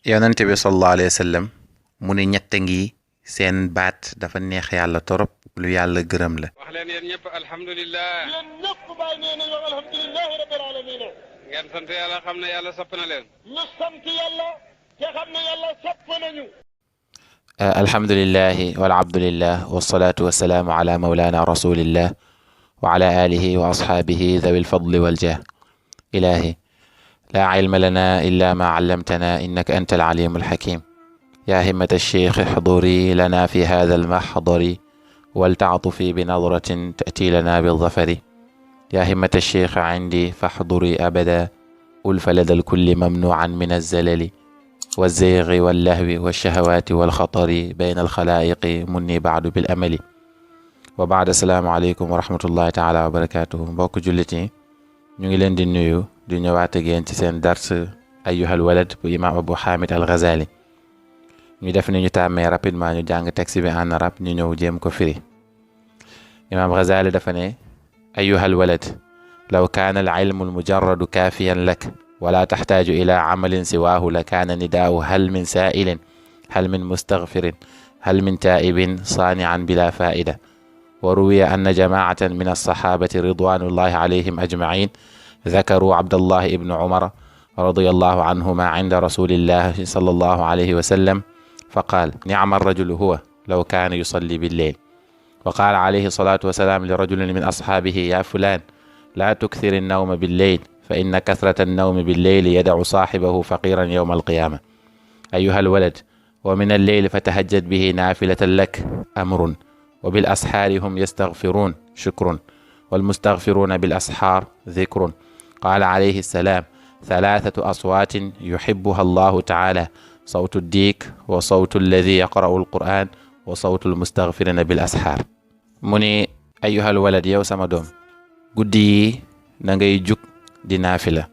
yonente bi sallallahu alayhi wa sallam mu ne ñett ngi seen baat dafa neex yàlla torop lu yàlla gërëm la. wax leen yéen ñëpp alhamdulilah. yéen ñëpp bàyyi nee nañu wax alhamdulilahi rabbil alamin. ngeen sant yàlla xam ne yàlla sopp na leen. ñu sant yàlla te xam ne yàlla sopp nañu. alhamdulilahi wal abdulillah wasalaatu wasalaamu ala mawlana rasulillah wa ala alihi wa ashaabihi dhawi alfadli waljah. ilahi laa ilma lana illa ma allamtana innaka anta alalimu alhakim. ya himmata alcheikh ihduri lana fi hadha almahdari waltaatufi binadratin tati lana bildafari. ya himmata alcheikh indi fahduri abada ulfa lada alkulli mamnuan min alzalali والزيغ واللهو والشهوات والخطر بين الخلائق مني بعد بالأمل وبعد السلام عليكم ورحمة الله تعالى وبركاته. mbokk jullit yi ñu ngi leen di nuyu di ñëwaat ak yéen ci seen dars ayyuhal walad bu imam Abu Hamid al Ghazali. ñu def ni ñu tàmmee rapidement ñu jàng texte bi en arabe ñu ñëw jéem ko firi. imam Ghazali dafa ne ayyuhal walad law kaana al ilmu al mujarradu kaafiyan lak ولا تحتاج إلى عمل سواه لكان نداء هل من سائل هل من مستغفر هل من تائب صانعا بلا فائدة. وروي أن جماعة من الصحابة رضوان الله عليهم أجمعين ذكروا عبد الله بن عمر رضي الله عنهما عند رسول الله صلى الله عليه وسلم فقال نعم الرجل هو لو كان يصلي بالليل. وقال عليه الصلاة والسلام لرجل من أصحابه يا فلان لا تكثر النوم بالليل فإن كثرة النوم بالليل يدع صاحبه فقيرا يوم القيامة. أيها الولد ومن الليل فتهجد به نافلة لك أمر وبالأسحار هم يستغفرون شكر والمستغفرون بالأسحار ذكر. قال عليه السلام ثلاثة أصوات يحبها الله تعالى صوت الديك وصوت الذي يقرأ القرآن وصوت المستغفرين بالأسحار. مني أيها الولد yow sama doom guddi na ngay jug di naafila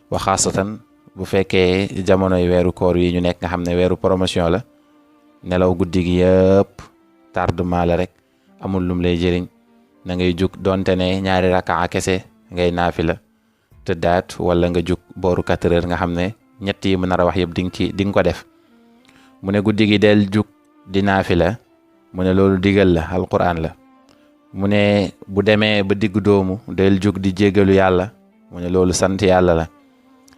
wa xaasatan bu fekkee jamonoy weeru koor yi ñu nekk nga xam ne weeru promotion la nelaw guddi gi yëpp tardement la rek amul lum lay jëriñ na ngay jug donte ne ñaari rakaa kese ngay naafila tëddaat wala nga jug booru 4 heures nga xam ne ñett yi mu nar a wax yëpp di nga ko def. mu ne guddi gi del jug di naafila mu ne loolu digal la alquran la. mu ne bu demee ba diggu doomu del jug di jéggalu yàlla mu ne loolu sant yàlla la.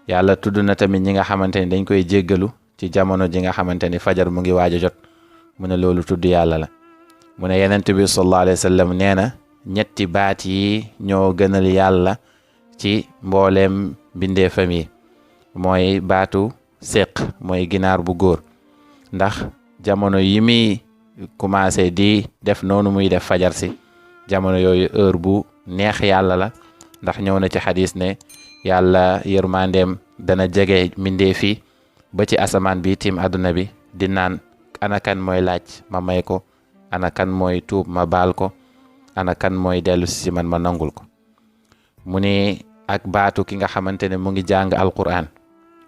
yàlla tudd na tamit ñi nga xamante ni dañ koy jéggalu ci jamono ji nga xamante ni fajar mu ngi waaj a jot mu ne loolu tudd yàlla la. mu ne yenent bi sallallahu alayhi wa sallam nee na ñetti baat yi ñoo gënal yàlla ci mbooleem bindeefam yi mooy baatu séq mooy ginaar bu góor ndax jamono yi muy commencé di def noonu muy def fajar si jamono yooyu heure bu neex yàlla la ndax ñëw na ci xadis ne yàlla yërmandeem dana jege mbindeef yi ba ci asamaan bi tiim àdduna bi di naan ana kan mooy laaj ma may ko ana kan mooy tuub ma baal ko ana kan mooy dellu si man ma nangul ko. mu ni ak baatu ki nga xamante ne mu ngi jàng alquran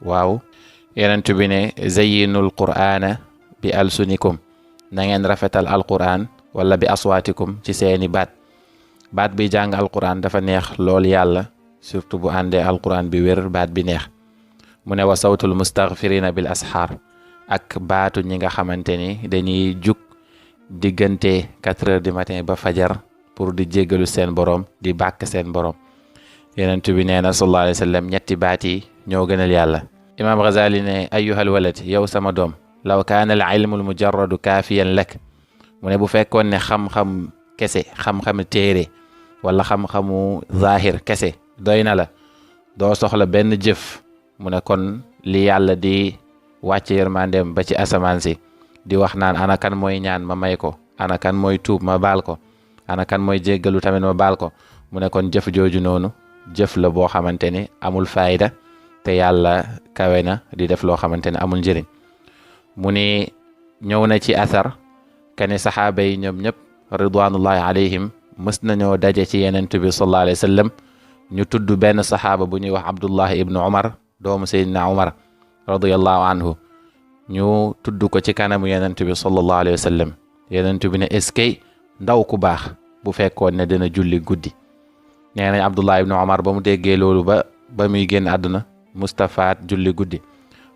waaw yonent bi ne zayyinul qur'ana bi alsunikum na ngeen rafetal alquran wala bi aswaatikum ci seeni baat bi jàng alquran dafa neex lool yàlla surtout bu àndee alquran bi wér baat bi neex. mu ne wa sawtul mustaghfirina bil asxaar ak baatu ñi nga xamante ni dañuy jug diggante 4 heures du matin ba fajar pour di jéggalu seen borom di bàkk seen borom. yonent bi nee na sallallahu alayhi wa sallam ñetti baat yi ñoo gënal yàlla. imam Ghazali ne ayyuhal walad yow sama doom law kaana al ilmu al mujarradu kaafiyan lak mu ne bu fekkoon ne xam-xam kese xam-xam téere wala xam-xamu zahir kese doy na la doo soxla benn jëf mu ne kon li yàlla di wàcce yërmandeem ba ci asamaan si di wax naan ana kan mooy ñaan ma may ko ana kan mooy tuub ma baal ko ana kan mooy jéggalu tamit ma baal ko mu ne kon jëf jooju noonu jëf la boo xamante ni amul fayda te yàlla kawe na di def loo xamante ne amul njëriñ. mu ni ñëw na ci asar kane saxaaba yi ñoom ñëpp ridwanullahi alayhim mës nañoo daje ci yenent bi sallallahu alayhi wa sallam ñu tudd benn saxaaba bu ñuy wax Abdullah ibnu Umar doomu Seydina Umar radiyallahu anhu ñu tudd ko ci kanamu yenent bi sallallahu alayhi wa sallam yenent bi ne est-ce que ndaw ku baax bu fekkoon ne dina julli guddi. nee nañ Abdullah ibnu Umar ba mu déggee loolu ba muy génn àdduna mustafaat julli guddi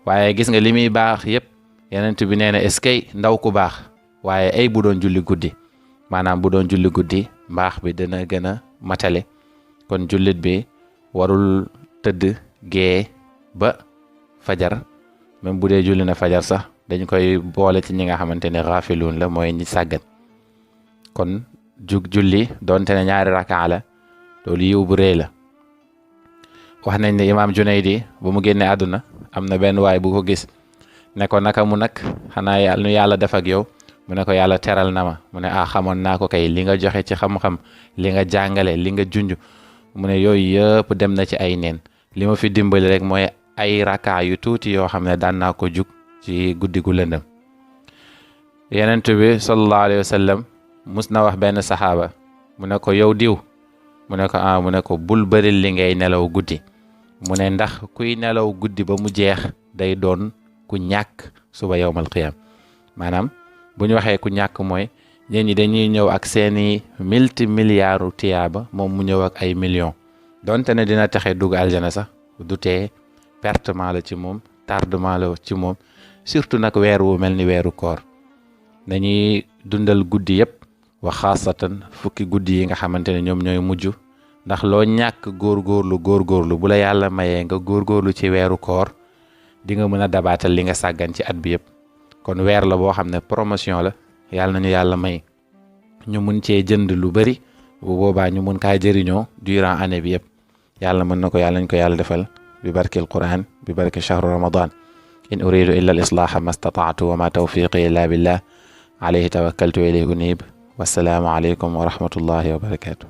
waaye gis nga li muy baax yépp Yonent bi nee na eskay ndaw ku baax waaye ay bu doon julli guddi maanaam bu doon julli guddi mbaax bi dana gën a matale kon jullit bi warul tëdd gee ba fajar même bu dee julli na fajar sax dañ koy boole ci ñi nga xamante ne xaafiluun la mooy ñi sàggan kon julli doonte ne ñaari rakaa la loolu yiw bu rëy la wax nañ ne imaam Junaydi bu mu génnee àdduna am na benn waay bu ko gis ne ko naka mu nag xanaa nu yàlla def ak yow mu ne ko yàlla teral na ma mu ne xamoon naa ko kay li nga joxe ci xam-xam li nga jàngale li nga junj mu ne yooyu yëpp dem na ci ay neen li ma fi dimbali rek mooy ay rakaa yu tuuti yoo xam ne daan naa ko jug ci guddi gu lëndëm Yonent bi sallallahu alayhi wa sallam mus na wax benn saxaaba mu ne ko yow diw mu ne ko mu ne ko bul bëri li ngay nelaw guddi mu ne ndax kuy nelaw guddi ba mu jeex day doon ku ñàkk suba yowmal qiyam maanaam bu ñu waxee ku ñàkk mooy ñeen ñi dañuy ñëw ak seeni multimilliards tiyaaba moom mu ñëw ak ay millions donte ne dina taxe dugg aljana sax du tee pertement la ci moom tardement la ci moom surtout nag weer wu mel ni weeru koor dañuy dundal guddi yépp wa xaasatan fukki guddi yi nga xamante ne ñoom ñooy mujj ndax loo ñàkk góorgóorlu bu la yàlla mayee nga góorgóorlu ci weeru koor di nga mën a dabaatal li nga sàggan ci at bi yépp kon weer la boo xam ne promotion la yàlla nañu yàlla may ñu mun cee jënd lu bari bu boobaa ñu mun kaa jëriñoo durant année bi yépp yàlla mën na ko yàlla nañ ko yàlla defal bi barke alquran bi barke shahru ramadan in uridu illa al islaha ma stata'tu wa ma tawfiqi illa billah alayhi tawakkaltu wa ilayhi unib wassalaamu alaykum wa rahmatullahi wa barakatuh